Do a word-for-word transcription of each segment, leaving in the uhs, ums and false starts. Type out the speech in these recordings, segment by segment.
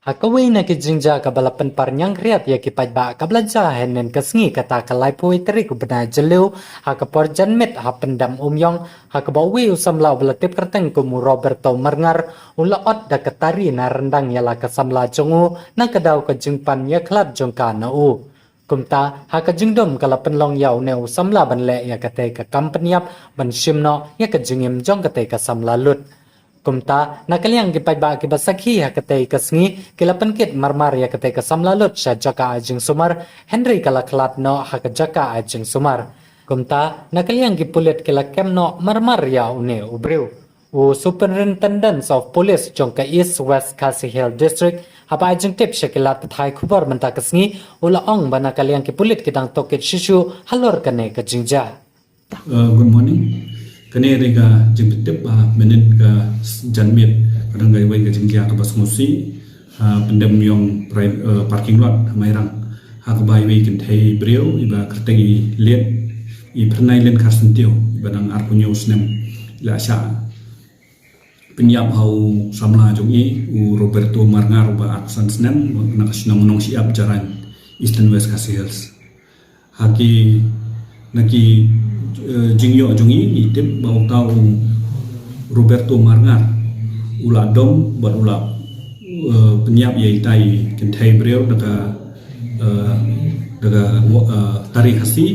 Ha kawei na ki jingjia kaba la pynpar ñiangkhriat ïa ki paidbah kaba la jia hynnin ka sngi, kata ka laiphew tarik u bnai Jylliew, ha ka por janmiet ha Pyndam Umïong, ha kaba uwei u samla uba la tip kyrteng kum u Roberto Marngar u la ot da ka tari na ryndang ïa la ka samla jong u na ka daw ka jingpan ïakhlad jong ka na u. Kumta, ha ka jingdum ka la pynlong ïa une u samla ban leh ïa katei ka kam pynïap ban shim noh ïa ka jingim jong katei ka samla lut. Kumta, na ka liang ki paidbah kiba sakhi ha katei ka sngi ki la pynkit marmar ïa katei ka samla lut sha jaka ai jingsumar, hynrei ka la khlad noh ha ka jaka ai jingsumar. Kumta, na ka liang ki pulit ki la kem noh marmar ïa une u briew. U Superintendent of Police jong ka East West Khasi Hills District, haba ai jingtip sha ki lad pathai khubor mynta ka sngi, u la ong ba na ka liang ki pulit ki dang tohkit shisha halor kane ka jingjia. Uh, good morning. Kane dei ka jingtip ba mynnin ka janmiet ka dang ka iwei ka jingjia kaba sngewsih ha Pyndam Umïong pri-, uh, parking lot ha Mairang. Ha kaba iwei kynthei briew iba kyrteng i Liet, i Pyrnai Liet Kharsyntiew, iba dang arphew hynñiew snem, i la shah pynïap ha u samla jong i, u Roberto Marngar, uba arphew san snem, na ka shnong Nongshyiap, Jarain, Eastern West Khasi Hills. Ha ki, na ki, eh, jingïoh jong i, i tip ba uta u Roberto Marngar u la dom bad u la, eh, pynïap ïa ita i kynthei briew da ka, eh, da ka, eh, tari Khasi,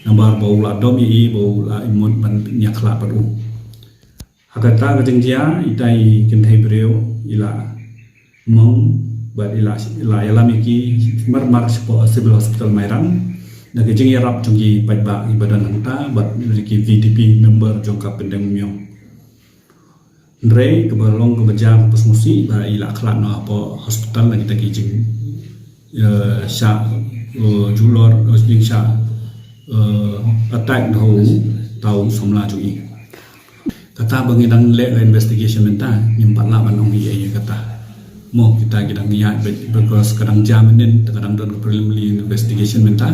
namar ba u la dom ïa i ba u la imut ban ïakhlad bad u. Ha kata ka jingjia, ita i kynthei briew i la mong bad i la, i la ïalam ïa ki marmar shapoh Civil Hospital Mairang. Na ka jingïarap jong ki paidbah iba don hangta bad ki V D P member jong ka Pyndam Umïong. Hynrei kaba long kaba jia kaba sngewsih ba i la khlad noh hapoh hospital na kita ki jing, eh, shah, eh, julor, eh, jingshah, eh, attack da u, da u samla jong i. Kata ba ngi dang leh ka investigation mynta, ngim pat lah ban ong ïa kata. Mo kita ki dang ïa, because ka dang jia mynnin, ka dang don ka preliminary investigation mynta,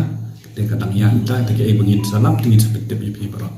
te ka dang ïa mynta, te ka ei ba ngin sa lap, te ngin sa pyntip ïa phi baroh.